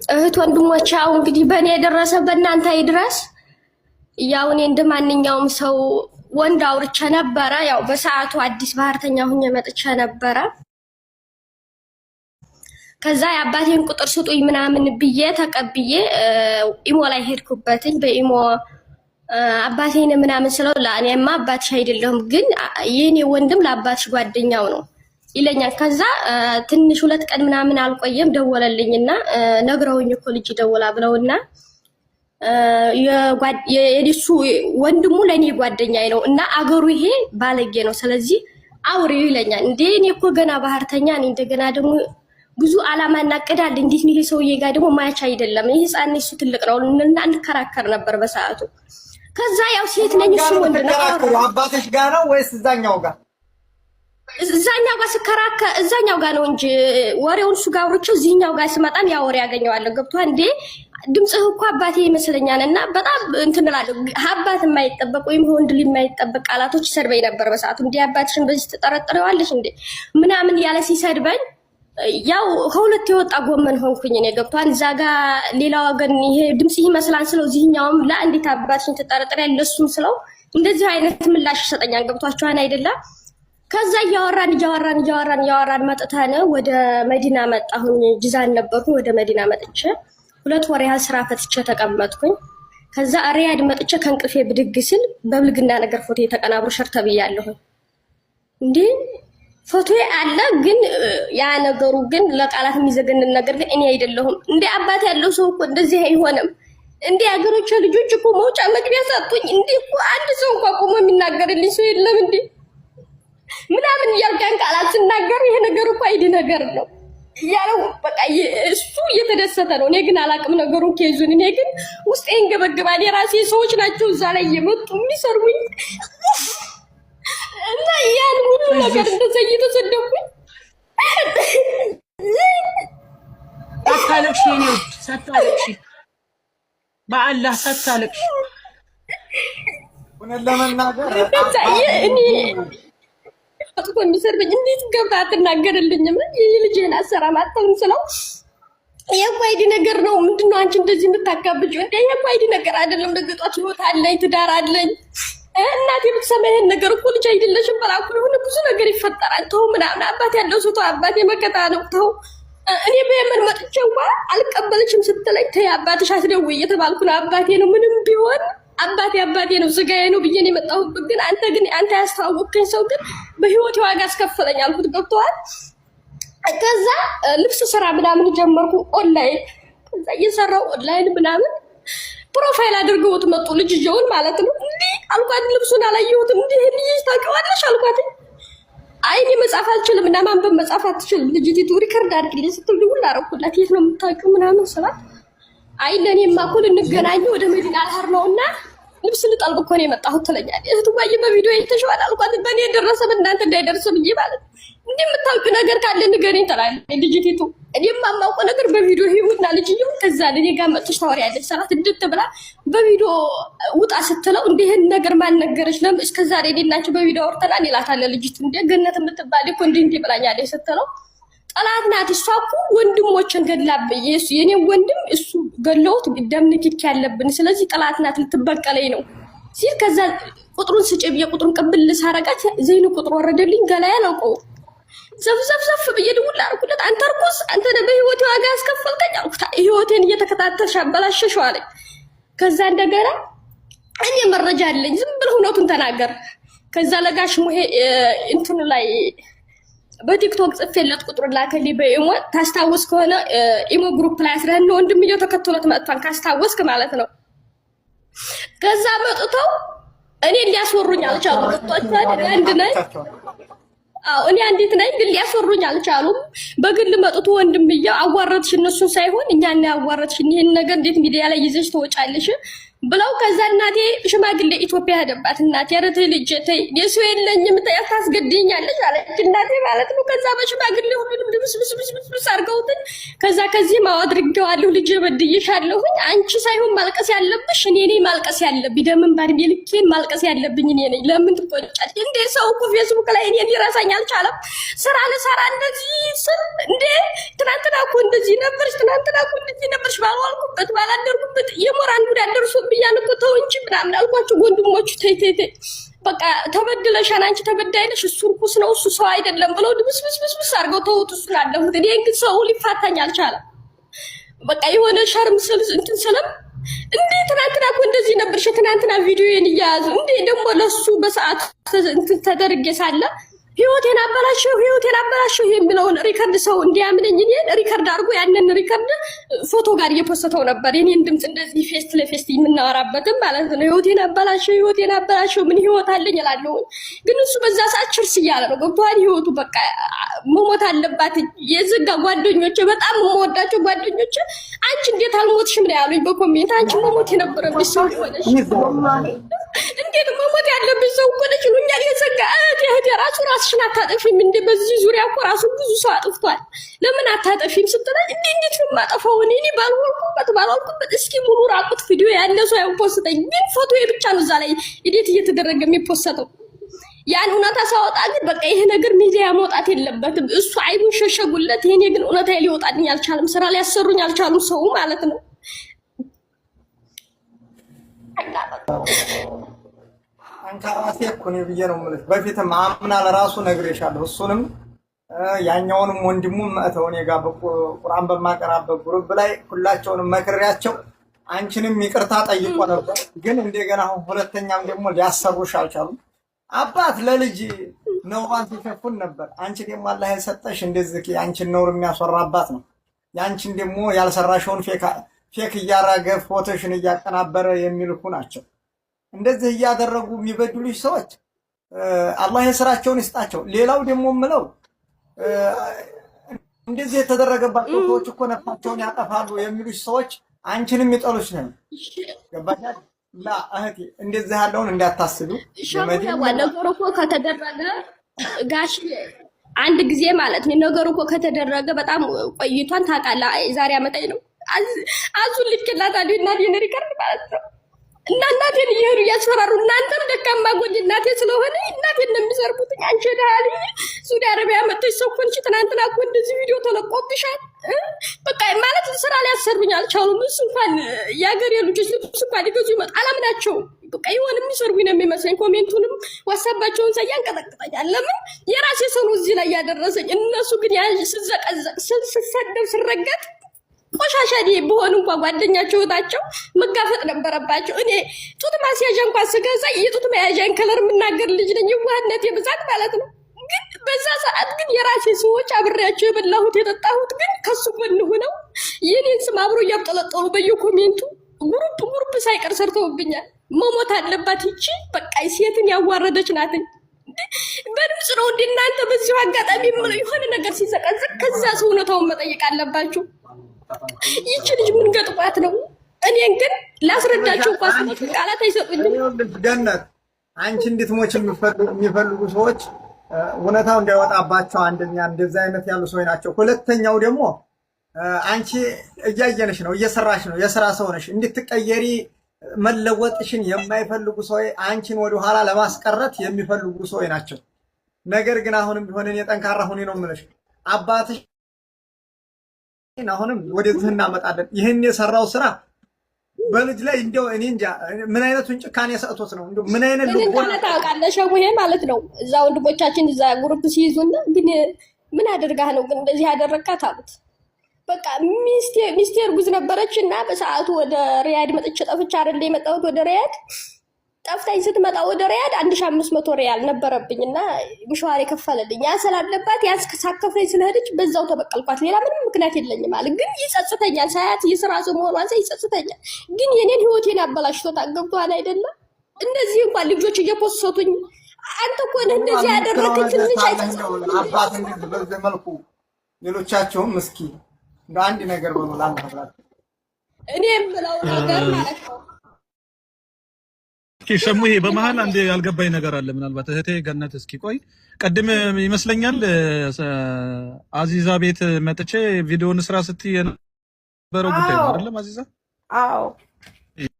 እህት ወንድሞች፣ ያው እንግዲህ በእኔ የደረሰ በእናንተ ይድረስ። ያው እኔ እንደ ማንኛውም ሰው ወንድ አውርቼ ነበረ። ያው በሰዓቱ አዲስ ባህርተኛ ሁኜ መጥቼ ነበረ። ከዛ የአባቴን ቁጥር ስጡኝ ምናምን ብዬ ተቀብዬ ኢሞ ላይ ሄድኩበትኝ። በኢሞ አባቴን ምናምን ስለው ለእኔማ አባትሽ አይደለሁም ግን የኔ ወንድም ለአባትሽ ጓደኛው ነው ይለኛል። ከዛ ትንሽ 2 ቀን ምናምን አልቆየም ደወለልኝና ነግረውኝ እኮ ልጅ ደወላ ብለውና የሱ ወንድሙ ለእኔ ጓደኛዬ ነው እና አገሩ ይሄ ባለጌ ነው፣ ስለዚህ አውሪው ይለኛል። እንዴ እኔ እኮ ገና ባህርተኛ ነኝ፣ እንደገና ደግሞ ብዙ አላማ እናቅዳለን። እንዴት ነው ይሄ ሰውዬ ጋር ደግሞ match አይደለም። ይሄ ህፃን እሱ ትልቅ ነው እና እንከራከር ነበር በሰዓቱ። ከዛ ያው ሴት ነኝ እሱ ወንድ ነው። አባትሽ ጋር ነው ወይስ እዛኛው ጋር? እዛኛው ጋር ስከራከር እዛኛው ጋር ነው እንጂ ወሬውን እሱ ጋር አውርቼው እዚህኛው ጋር ስመጣም ያ ወሬ ያገኘዋለሁ። ገብቷል እንዴ? ድምፅህ እኮ አባቴ ይመስለኛል። እና በጣም እንትን እላለሁ። አባት የማይጠበቅ ወይም ወንድ ልጅ የማይጠበቅ ቃላቶች ይሰድበኝ ነበር በሰዓቱ። እንዴ አባትሽን በዚህ ትጠረጥረዋለሽ እንዴ ምናምን ያለ ሲሰድበኝ ያው ከሁለት የወጣ ጎመን ሆንኩኝ እኔ። ገብቷል። እዛ ጋ ሌላ ወገን ይሄ ድምፅህ ይመስላል ስለው እዚህኛውም ለእንዴት አባትሽን ትጠረጥሪያለሽ እሱም ስለው እንደዚህ አይነት ምላሽ ይሰጠኛል። ገብቷችኋል አይደለም? ከዛ እያወራን እያወራን እያወራን እያወራን መጥተን ወደ መዲና መጣሁኝ። ጅዛን ነበርኩኝ። ወደ መዲና መጥቼ 2 ወር ያህል ስራ ፈትቼ ተቀመጥኩኝ። ከዛ ሪያድ መጥቼ ከእንቅልፌ ብድግ ስል በብልግና ነገር ፎቶ የተቀናብሮ share ተብያለሁኝ። እንዴ ፎቶ አለ ግን ያ ነገሩ ግን ለቃላት የሚዘገንን ነገር ግን እኔ አይደለሁም። እንዴ አባት ያለው ሰው እኮ እንደዚህ አይሆንም። እንዴ ሀገሮች ልጆች እኮ መውጫ መግቢያ ሰጡኝ። እንዴ እኮ አንድ ሰው እንኳ ቆሞ የሚናገርልኝ ሰው የለም እንዴ ምናምን እያልኩ ያን ቃላት ስናገር ይሄ ነገር እኮ አይዲ ነገር ነው እያለው በቃ እሱ እየተደሰተ ነው። እኔ ግን አላቅም ነገሩን case ኡን። እኔ ግን ውስጤ ይንገበገባል። የራሴ ሰዎች ናቸው እዛ ላይ እየመጡ የሚሰርቡኝ እና ያን ሁሉ ነገር እንደዛ እየተሰደብኩኝ ሳታለቅሽ የኔ ውድ ሳታለቅሽ፣ በአላህ ሳታለቅሽ እውነት ለመናገር እኔ አጥቆ የሚሰርበኝ እንዴት ገብታ አትናገርልኝም? ይህ ልጅህን አሰራም አተውም ስለው የኳይዲ ነገር ነው። ምንድነው አንቺ እንደዚህ የምታካብጂው? እንደ የኳይዲ ነገር አይደለም። ነገጧት ህይወት አለኝ ትዳር አለኝ። እናቴ ብትሰማ ይሄን ነገር እኮ ልጅ አይደለሽም በላኩ የሆነ ብዙ ነገር ይፈጠራል። ተው ምናምን አባት ያለው ሰው ተው፣ አባቴ መከታ ነው ተው። እኔ በየመን መጥቼ እንኳ አልቀበልሽም ስትለኝ ተይ አባትሽ አትደውይ እየተባልኩ ነው። አባቴ ነው ምንም ቢሆን አባቴ አባቴ ነው ስጋዬ ነው ብዬ ነው የመጣሁበት። ግን አንተ ግን አንተ ያስተዋወቅከኝ ሰው ግን በህይወት ዋጋ አስከፈለኝ አልኩት። ገብቶሃል? ከዛ ልብስ ስራ ምናምን ጀመርኩ ኦንላይን። ከዛ እየሰራው ኦንላይን ምናምን profile አድርገውት መጡ ልጅየውን ማለት ነው። እንዲህ አልኳት፣ ልብሱን አላየሁትም። እንዲህ ልጅ ታውቂዋለሽ አልኳት። አይ እኔ መጻፍ አልችልም እና ማንበብ መጻፍ አትችልም ልጅቲቱ record አድርግልኝ ስትል ደውል አደረኩላት። የት ነው የምታውቂው ምናምን ስላት አይ ለእኔማ እኮ ልንገናኝ ወደ መዲና አልሄድ ነው እና ልብስ ልጠልብ እኮ ነው የመጣሁት ትለኛለች። እህትዋዬ በቪዲዮ አይተሽዋል አልኳት። በእኔ የደረሰ በእናንተ እንዳይደርስ ብዬ ማለት ነው። እንዲህ የምታውቂው ነገር ካለ ንገሪኝ ትላለች ልጅቲቱ። እኔማ የማውቀው ነገር በቪዲዮ ይሁንና ልጅየው ከዛ እኔ ጋር መጥተሽ ታወሪያለሽ ስላት እንድት ብላ በቪዲዮ ውጣ ስትለው እንዲህ ይህን ነገር ማን ነገረሽ? ለምን እስከ ዛሬ እኔ እና አንቺ በቪዲዮ አውርተናል ይላታል ልጅቱ። እንደ ገነት የምትባል እኮ እንዲህ እንዲህ ብላኛለች ስትለው ጠላት ናት እሷ እኮ ወንድሞችን ገድላብኝ የኔ ወንድም እሱ ገለውት ደም ንክኪ ያለብን፣ ስለዚህ ጠላት ናት ልትበቀለኝ ነው ሲል ከዛ ቁጥሩን ስጭ ብዬ ቁጥሩን ቅብል ሳረጋት ዘይኑ ቁጥሩ ወረደልኝ። ገላያ አላውቀውም። ዘፍ ዘፍ ዘፍ ብዬ ደውል አደረኩለት። አንተ እርኩስ አንተ ነህ በህይወቴ ዋጋ ያስከፈልከኝ አልኩት። ህይወቴን እየተከታተልሽ አበላሸሽው አለኝ። ከዛ እንደገና እኔ መረጃ አለኝ፣ ዝም ብለህ እውነቱን ተናገር። ከዛ ለጋሽ ሙሄ እንትኑ ላይ በቲክቶክ ጽፌለት ቁጥሩን ላከልኝ በኢሞ። ታስታውስ ከሆነ ኢሞ group ላይ አስረህን ወንድምየው ተከትሎት መጥቷል፣ ካስታወስክ ማለት ነው። ከዛ መጥተው እኔ ሊያስወሩኝ አልቻሉም። ገብቷቸዋል። አንድ ነኝ። አዎ እኔ አንዲት ነኝ፣ ግን ሊያስወሩኝ አልቻሉም። በግል መጥቶ ወንድምየው አዋረድሽ፣ እነሱን ሳይሆን እኛን ያዋረድሽ፣ ይህን ነገር እንዴት ሚዲያ ላይ ይዘሽ ትወጫለሽ? ብለው ከዛ እናቴ ሽማግሌ ኢትዮጵያ ሄደባት። እናቴ ኧረ ተይ ልጄ ተይ የሰው የለኝም ተይ አታስገድይኛለሽ አለች እናቴ ማለት ነው። ከዛ በሽማግሌ ሁሉንም ድብስብስብስብስ አድርገውትን ከዛ ከዚህም አድርጌዋለሁ ልጄ በድዬሻለሁኝ። አንቺ ሳይሆን ማልቀስ ያለብሽ እኔ ነኝ ማልቀስ ያለብኝ ደምን ባድሜ ልኬን ማልቀስ ያለብኝ እኔ ነኝ። ለምን ትቆጫለሽ እንዴ? ሰው እኮ ፌስቡክ ላይ እኔን ሊረሳኝ አልቻለም። ስራ ልሰራ እንደዚህ ስል እንዴ ትናንትና እኮ እንደዚህ ነበርሽ፣ ትናንትና እኮ እንደዚህ ነበርሽ፣ ባልዋልኩበት ባላደርኩበት የሞራን ጉዳት ደርሶብኛል እኮ ተው እንጂ ምናምን አልኳቸው። ወንድሞቹ ተይ ተይ ተይ በቃ ተበድለሻል፣ አንቺ ተበዳይ ነሽ፣ እሱ እርኩስ ነው፣ እሱ ሰው አይደለም ብለው ድብስብስብስብስ አድርገው ተውት። እሱን አለፉት። እኔ ግን ሰው ሊፋታኝ አልቻለም። በቃ የሆነ ሸርም ስል እንትን ስለም እንዴ ትናንትና እኮ እንደዚህ ነበርሽ፣ ትናንትና ቪዲዮዬን እያያዙ እንዴ ደግሞ ለሱ በሰዓቱ እንትን ተደርጌ ሳለ ህይወቴን አበላሸው ህይወቴን አበላሸው የሚለውን record ሰው እንዲያምነኝ እኔን record አድርጎ ያንን record ፎቶ ጋር እየፖሰተው ነበር። የኔን ድምፅ እንደዚህ face ለ face የምናወራበትም ማለት ነው። ህይወቴን አበላሸው ህይወቴን አበላሸው ምን ህይወት አለኝ እላለሁ። ግን እሱ በዛ ሰዓት ችርስ እያለ ነው። ገብቶሃል? ህይወቱ በቃ መሞት አለባት። የዘጋ ጓደኞቼ፣ በጣም የምወዳቸው ጓደኞቼ አንቺ እንዴት አልሞትሽም ነው ያሉኝ በ comment። አንቺ መሞት የነበረብሽ ሰው ሆነሽ እንዴት መሞት ያለብሽ ሰው እኮ ነሽ ይሉኛል። የዘጋ እህቴ እህቴ ራሱ ራስሽን አታጠፊም እንዴ? በዚህ ዙሪያ እኮ ራሱ ብዙ ሰው አጥፍቷል። ለምን አታጠፊም ስትለኝ እንዴ እንዴት ነው የማጠፋው? እኔ እኔ ባልሆንኩበት ባልሆንኩበት እስኪ ሙሉ ራቁት ቪዲዮ ያለ ሰው ያፖስተኝ፣ ግን ፎቶዬ ብቻ ነው እዛ ላይ edit እየተደረገ የሚፖሰተው። ያን እውነታ ሳወጣ ግን በቃ ይሄ ነገር ሚዲያ መውጣት የለበትም። እሱ አይቡን ሸሸጉለት፣ የኔ ግን እውነታ ሊወጣልኝ አልቻለም። ስራ ሊያሰሩኝ አልቻሉም፣ ሰው ማለት ነው። ጠንካራ ሴት እኮ እኔ ብዬ ነው የምልሽ። በፊትም አምና ለራሱ ነግሬሻለሁ። እሱንም ያኛውንም ወንድሙም መጥተው እኔ ጋር ቁርአን በማቀራበት group ላይ ሁላቸውንም መክሬያቸው አንቺንም ይቅርታ ጠይቆ ነበር። ግን እንደገና አሁን ሁለተኛም ደግሞ ሊያሰሩሽ አልቻሉም። አባት ለልጅ ነውሯን ሲሸፍን ነበር። አንቺ ደግሞ አላህ የሰጠሽ እንደዚህ የአንቺን ነውር የሚያስወራባት ነው። የአንቺን ደግሞ ያልሰራሽውን fake እያረገ ፎቶሽን እያቀናበረ የሚልኩ ናቸው። እንደዚህ እያደረጉ የሚበድሉሽ ሰዎች አላህ የስራቸውን ይስጣቸው። ሌላው ደግሞ የምለው እንደዚህ የተደረገባቸው ሰዎች እኮ ነፍሳቸውን ያጠፋሉ የሚሉሽ ሰዎች አንቺንም ይጠሉሽ ነው። ገባሻል? ላ እህቴ እንደዚህ ያለውን እንዳታስቡ። ነገሩ እኮ ከተደረገ ጋሽ አንድ ጊዜ ማለት ነው። ነገሩ እኮ ከተደረገ በጣም ቆይቷን ታውቃለህ። ዛሬ አመጣኝ ነው አዙን ልኬላታለሁ እናቴን record ማለት ነው። እና እናቴን እየሄዱ እያስፈራሩ እናንተም ደካማ ጎን እናቴ ስለሆነ እናቴን ነው የሚሰርቡት። አንቺ ደሃ ልጅ ሳውዲ አረቢያ መጥተሽ ሰው እኮ አንቺ ትናንትና እኮ እንደዚህ ቪዲዮ ተለቆብሻል። በቃ ማለት ስራ ሊያሰሩኝ አልቻሉም። እሱ እንኳን የሀገሬ ልጆች ልብስ እንኳን ሊገዙ ይመጣ አላምናቸውም። በቃ የሆነ የሚሰርቡኝ ነው የሚመስለኝ። comment ኡንም ዋትሳፓቸውን ሳይ ያንቀጠቅጠኛል። ለምን የራሴ ሰው ነው እዚህ ላይ ያደረሰኝ። እነሱ ግን ያ ስዘቀዘቅ ስሰደብ ስረገጥ ቆሻሻ እኔ ብሆን እንኳ ጓደኛቸው እህታቸው መጋፈጥ ነበረባቸው። እኔ ጡት ማስያዣ እንኳን ስገዛ የጡት መያዣን color የምናገር ልጅ ነኝ፣ የዋህነት የብዛት ማለት ነው። ግን በዛ ሰዓት ግን የራሴ ሰዎች አብሬያቸው የበላሁት የጠጣሁት ግን ከሱ ጎን ሆነው የኔን ስም አብሮ እያብጠለጠሉ በየ comment ኡ group group ሳይቀር ሰርተውብኛል። መሞት አለባት ይቺ በቃ ሴትን ያዋረደች ናትኝ። በድምፅ ነው እንደ እናንተ በዚሁ አጋጣሚ የምለው የሆነ ነገር ሲዘቀዝቅ ከዛ ሰው እውነታውን መጠየቅ አለባችሁ። ይቺ ልጅ ምን ገጥሟት ነው? እኔን ግን ላስረዳቸው እንኳን ስሞች ቃላት አይሰጡኝም። ገነት አንቺ እንድትሞች የሚፈልጉ ሰዎች እውነታው እንዳይወጣባቸው አንደኛ እንደዚህ አይነት ያሉ ሰዎች ናቸው። ሁለተኛው ደግሞ አንቺ እያየንሽ ነው፣ እየሰራሽ ነው፣ የስራ ሰው ነሽ። እንድትቀየሪ መለወጥሽን የማይፈልጉ ሰዎች አንቺን ወደኋላ ለማስቀረት የሚፈልጉ ሰዎች ናቸው። ነገር ግን አሁንም ቢሆን እኔ ጠንካራ ሁኔ ነው የምልሽ አባትሽ አሁንም ወደዚህ እናመጣለን። ይህን የሰራው ስራ በልጅ ላይ እንደው እኔ እንጃ ምን አይነቱን ጭካኔ ሰጥቶት ነው? እንደው ምን አይነት ምን እንደሆነ ታውቃለህ? ሸሙሄ ማለት ነው። እዛ ወንድሞቻችን እዛ group ሲይዙና ግን ምን አደርጋህ ነው ግን እንደዚህ ያደረግካት አሉት። በቃ ሚስቴ እርጉዝ ነበረች እና በሰዓቱ ወደ ሪያድ መጥቼ ጠፍቼ አይደለ የመጣሁት ወደ ሪያድ ጠፍታኝ ስትመጣ ወደ ሪያድ 1500 ሪያል ነበረብኝ እና ምሸዋር የከፈለልኝ ያ ስላለባት ያን ሳከፍለኝ ስለሄደች በዛው ተበቀልኳት። ሌላ ምንም ምክንያት የለኝም አለ። ግን ይጸጽተኛል፣ ሳያት የስራ ሰው መሆኗን ሳይ ይጸጽተኛል። ግን የኔን ህይወቴን አበላሽቶታል። ገብቶሃል አይደለም? እንደዚህ እንኳን ልጆች እየፖሰቱኝ አንተ እኮ ነህ እንደዚህ ያደረግኝ ትንሽ አይጸጽትም? አባት እንደዚህ በዚህ መልኩ ሌሎቻቸውም እስኪ እንደ አንድ ነገር በሉ ላንተ እኔ የምለው ነገር ማለት ነው እስኪ ሸሙዬ በመሀል አንድ ያልገባኝ ነገር አለ። ምናልባት እህቴ ገነት እስኪ ቆይ፣ ቅድም ይመስለኛል አዚዛ ቤት መጥቼ ቪዲዮን ስራ ስትይ የነበረው ጉዳይ ነው አይደለም አዚዛ? አዎ።